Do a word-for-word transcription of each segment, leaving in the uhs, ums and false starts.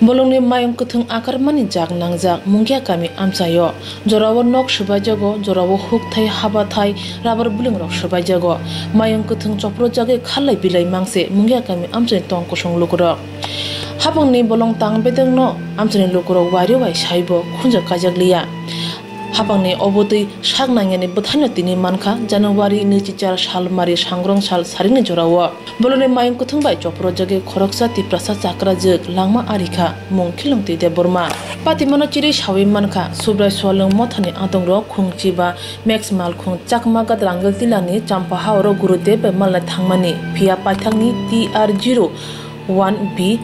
Bolongni mayung kwthwng akarmani jak nangjak Mungia kami amchaio. Jorao nok swbaijago, jorao hukthai, habathai, rabar bulingrok swbaijago. Mayung kwthwng choprojagwi kharlai bilai mangse Mungia kami amchaini tong kusung lukurok. Hapangni bolong tang bedengno amchaini lukurok wario bai saibo khunjak kaijakliya. Hapangni obotwi sak nangyani bwthaino tini mankha January nwichichar salmari sangrong sal saringni jorao. Bolongni mayung kwthwng bai choprojagwi khoroksa Tiprasa chakrajwk langma arikha mung Khilongtwi Debbarma. Patimano chiri sawi mankha Subrai Swalwng mothani adongrok khungchi ba Max Malkhung Chakma Gadrangal Tilani Champa haoro Gurudev bai malnai thangmani phiya paithakni T R zero one B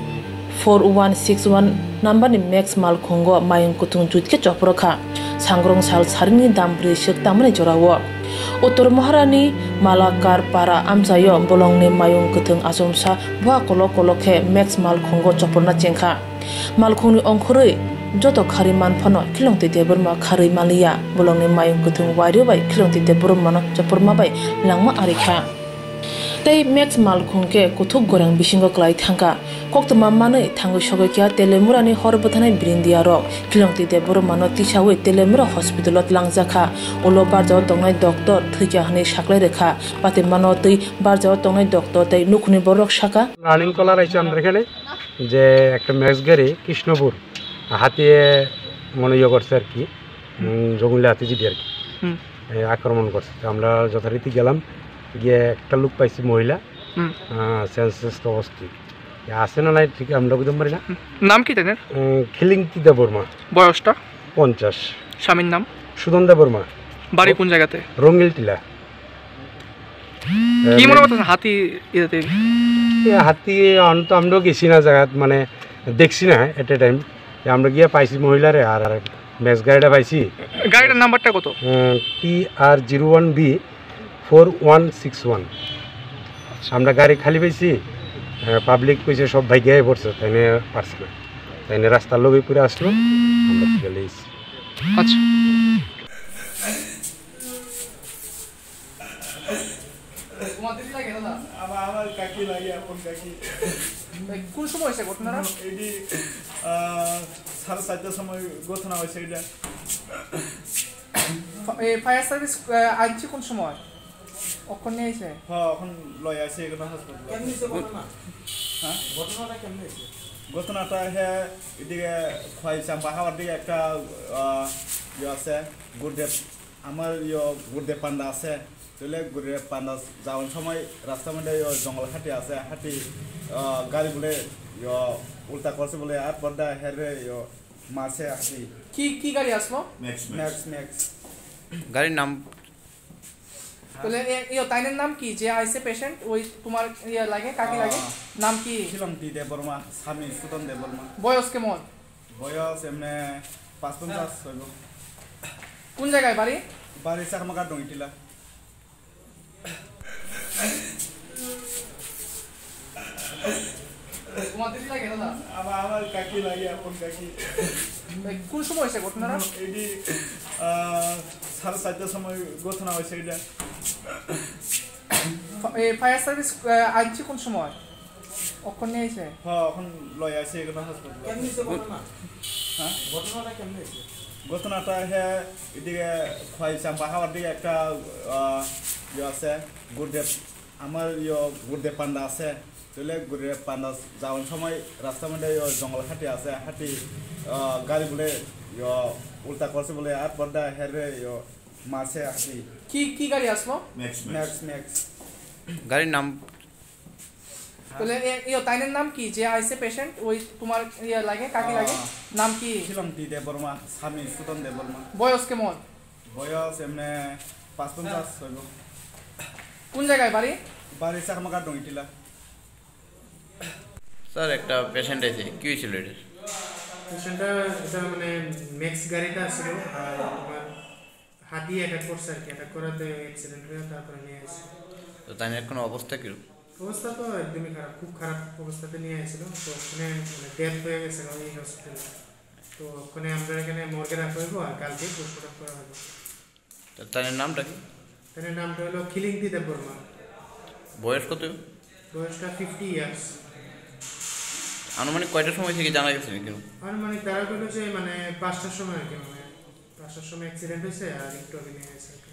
four one six one number ni Max Malkhungo mayung kuthung jutkhe chopro kha. Sangrong sal saringni dam brwi swk tamani jorao. Uttor Maharani Malakar para amchaio bolongni mayung kuthung achomsa bua kolok kolok khe Max Malkhungo choprona chengkha. Malkhungni ongkhorwi joto khari man phano Khilongtwi Debbarma kharwi manliya. Bolongni mayung kuthung wario bai Khilongtwi Debbarmano choprma bai langma arikha. Tei Max Malkhung khe kuthuk goreng bisingo klai thangkha. Koktwma manwi thangwi sogwi kha Telemurani hor bwthanai brindiya rok. Khilongtwi Debbarmano tisawi Telemura hospital o tlangjakha. Ulo barjao tongnai doctor thwikha hwnwi saklai rwkha. Patimano twi barjao tongnai doctor tei nukhungni borok sakha. Running caller আইছে আমাদের এখানে যে একটা ম্যাক্স গাড়ি কৃষ্ণপুর হাতিয়ে মনে ইয়ে করছে আর কি, উম, জঙ্গলে হাতি জিডি আর কি, হুম। এ, আক্রমণ করছে। তো আমরা যথারীতি গেলাম, গিয়ে একটা লোক পাইছি মহিলা, হুম। আহ, সেন্সলেস অবস্থায়। এ, আছে না নাই ঠিক আমরা বুঝতে পারি না। হুম। নাম কি তাদের? উম, খিলিংতি দেববর্মা। বয়সটা? পঞ্চাশ। স্বামীর নাম? সুদন দেববর্মা। বাড়ি কোন জায়গাতে? রঙ্গিল টিলা। কি মনে করতেছেন হাতি ইয়েতে? এ হাতি অন তো আমরাও গেছি না জায়গাত, মানে দেখছি না এট এ টাইম। আমরা গিয়ে পাইছি মহিলারে আর, আর ম্যাক্স গাড়িটা পাইছি। গাড়িটার নাম্বারটা কত? T R zero one B four one six one. আমরা গাড়ি খালি পাইছি, পাবলিক কইছে সব ভাইগাই পড়ছে, তাই নিয়ে পারছে না, তাই নিয়ে রাস্তার লগে পুরো আসলো, আমরা তুলে লইছি। আচ্ছা। তোমাদের লাগে না? আমার, আমার কাকি লাগে, আপন কাকি। এই কোন সময় হয়েছে ঘটনাটা? এটি, আহ, সাড়ে চারটার সময় ঘটনা হয়েছে এটা। ফা-, এই ফায়ার সার্ভিস, আহ, আনছে কোন সময়? অখন নিয়ে এসে? হ্যাঁ, অখন লই আছে এখানে হাসপাতাল। কেমনে হয়েছে ঘটনা? হ্যাঁ? ঘটনাটা কেমনে হয়েছে? ঘটনাটা হে এদিকে খোয়াই চাম্পা হাওয়ার দিকে একটা, আহ, ইয়ে আছে, গুরুদেব আমার ইয়ো গুরুদেব পান্ডা আছে, তাহলে গুরুদেব পান্ডা যাওয়ার সময় রাস্তার মধ্যে ইয়ো জঙ্গল হাতি আছে, হাতি, আহ, গাড়ি বলে ইয়ো উল্টা করছে বলে, আর পর্দা হেরে ইয়ো মারছে হাতি। কি, কি গাড়ি আসলো? Max, max. Max, max. গাড়ির নাম? তাহলে এ, ইয়ো তাইনের নাম কি? যে আইসে পেশেন্ট, ওই তোমার ইয়ে লাগে, কাকি লাগে? আহ, নাম কি? শিলংতি দেববর্মা, স্বামী সুদন দেববর্মা। বয়স কেমন? বয়স এমনি পাঁচপঞ্চাশ হইব। কোন জায়গায় বাড়ি? বাড়ি চাকমাঘাট ডঙ্গিটিলা। তোমাদের লাগে না? আমার, আমার কাকি লাগে, আপন কাকি। এই কোন সময় হয়েছে ঘটনাটা? এটি, আহ, সাড়ে চারটার সময় ঘটনা হয়েছে এটা। ফা-, এই ফায়ার সার্ভিস, আহ, আনছে কোন সময়? অখন নিয়ে আইছে? হ্যাঁ, অখন লই আইছে এখানে হাসপাতাল। কেমনে হইছে ঘটনা? হ্যাঁ? ঘটনাটা কেমনে হইছে? ঘটনাটা হে এদিকে খোয়াই চাম্পা হাওয়ার দিকে একটা, আহ, ইয়ে আছে, গুরুদেব, আমার ইয়ে গুরুদেব পান্ডা আছে। তাহলে গুরুদেব পান্ডা যাওয়ার সময় রাস্তার মধ্যে ইয়ে জঙ্গল হাতি আছে, হাতি, আহ, গাড়ি বলে ইয়ে উল্টা করছে বলে, আর পর্দা হেরে ইয়ে মারছে হাতি। কি, কি গাড়ি আসলো? Max, max. Max, max. গাড়ির নাম? তাহলে এ, ইয়ো, তাইনের নাম কি? যে আইসে পেশেন্ট, ওই তোমার ইয়ে লাগে, কাকি লাগে? আহ, নাম কি? শিলংতি দেববর্মা, স্বামী সুদন দেববর্মা। বয়স কেমন? বয়স এমনি পাঁচপঞ্চাশ হইব। কোন জায়গায় বাড়ি? বাড়ি চাকমাঘাট ডঙ্গিটিলা। স্যার, একটা পেশেন্ট আছে, কি হয়েছিল এটার? পেশেন্টটা, এটা মানে ম্যাক্স গাড়িটা ছিল, আর তোমার হাতি অ্যাটাক করছে আর কি, অ্যাটাক করাতে অ্যাক্সিডেন্ট হয়ে তারপরে নিয়ে আসছে। তো তাই এখন অবস্থা কিরকম? অবস্থা তো একদমই খারাপ, খুব খারাপ অবস্থাতে নিয়ে আসছিল। তো ওখানে মানে ডেথ হয়ে গেছে এই হসপিটালে। তো ওখানে আমরা এখানে মর্গে রাখা হইব আর কালকে পোস্টমর্টম করা হইব। তো তার নামটা কি? তার নামটা হলো খিলিংতি দেববর্মা। বয়স কত? বয়সটা ফিফটি ইয়ার্স। আনুমানিক কয়টার সময় থেকে জানা গেছে নাকি? আনুমানিক তারা বলেছে মানে পাঁচটার সময় আর কি, মানে পাঁচটার সময় অ্যাক্সিডেন্ট হয়েছে আর একটু আগে নিয়ে গেছে আর কি।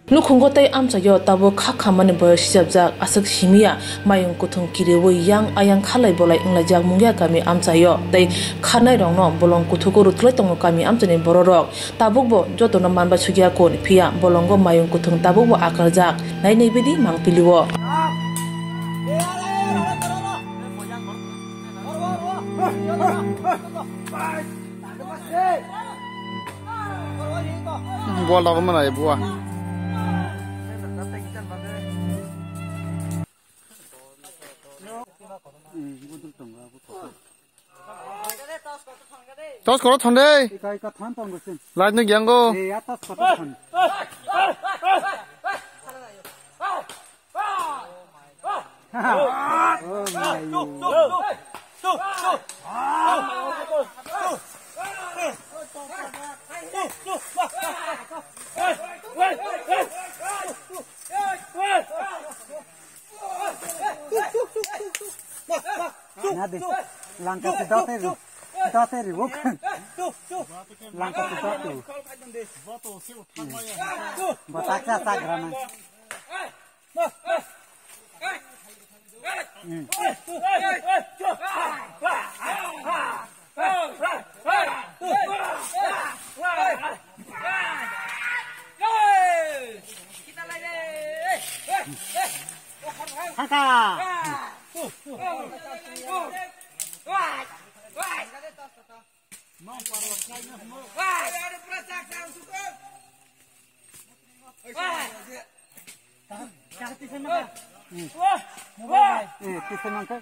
Nukhungo tei amchaio tabuk kha khammani boyok sijapjak, aswk simiya mayung kuthung kiriwi yang ayang khalai bolai wnglaijak mungya kami amchaio tei kharnairokno bolong kuthugo rwtwlai tongo kami amchaini bororok. Tabukbo jotono manbai sukya kun, phiya bolongo mayung kuthung tabukbo akarjak, nainai bidi mangpilio. Bol rok mana ya buah? Tos koro thondei. Ika ika than tong gusin. Light no giang go. Eh, ya tos koro than. Oh my. Nadi, langka si date ri, date ri wok. Langka si date. Batak sa sagrana. Thangka. Eh, tisa mangkha.